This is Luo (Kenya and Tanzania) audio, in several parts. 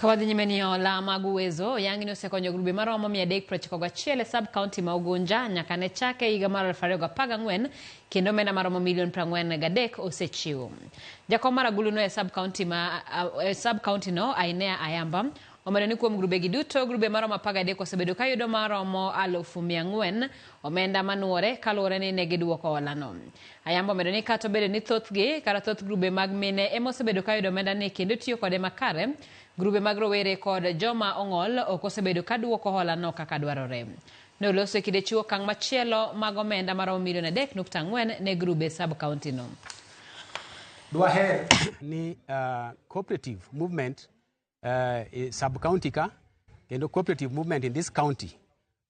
Ka wadhi nyime ni hola mag Uwezo oyang ni osekonyo grube maromo 391 e sub county ma Ugunja nyaka ne chake higa mar 2014 kendo omenda maromo milion 43 osechiw. Jakom mar aguluno e sub county ma e sub county no Ainea Ayamba omedo ni kuom grube gi duto grube maromo 13 osebedo ka yudo maromo 400,000 omenda manuore kaluwore ni ne giduoko holano. Ayamba omedo ni kata obedo ni thothgi kata thoth grube mag mine ema osebedo ka yudo omenda ni kendo tiyo kode makare, grube mag rowere kod joma ong'ol ok osebedo ka duoko holano kaka dwarore. Ne oloso e kinde chiwo okang' machielo mag omenda maromo milion 3.4 ne grube sub county no. Dwaher ni cooperative movement sub county ka kendo cooperative movement in this county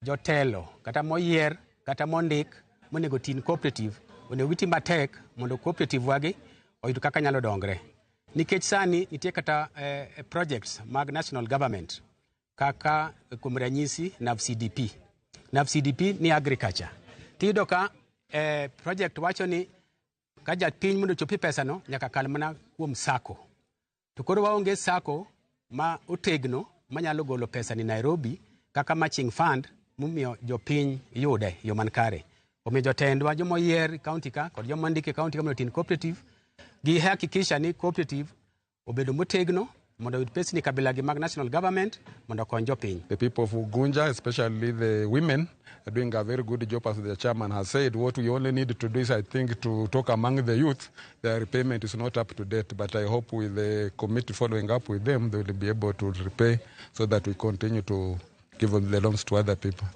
jotelo kata moyier kata mondik monego tin cooperative onego giti matek mondo cooperative wagi oyud kaka nyalo dongre nikech sani nitie kata projects mag national government kaka kuom ranyisi NAVCDP. NAVCDP ni agriculture tiyudo ka project wacho ni ka japiny mondo ochopi pesano nyaka kal mana kuom sacco to koro waonge sacco ma otegno manyalo golo pesa ni Nairobi kaka matching fund momiyo jopiny yude yo man kare. Omiyo jotendwa joma oyier county ka kod joma ondiki e county ka mondo otin cooperative gi hakikisha ni cooperative obedo motegno mondo oyud pesni kabila gi mag national government mondo okony jopiny. The people of Ugunja, especially the women, are doing a very good job, as the chairman has said. What we only need to do is, I think, to talk among the youth. Their repayment is not up to date, but I hope with the committee following up with them, they will be able to repay so that we continue to give the loans to other people.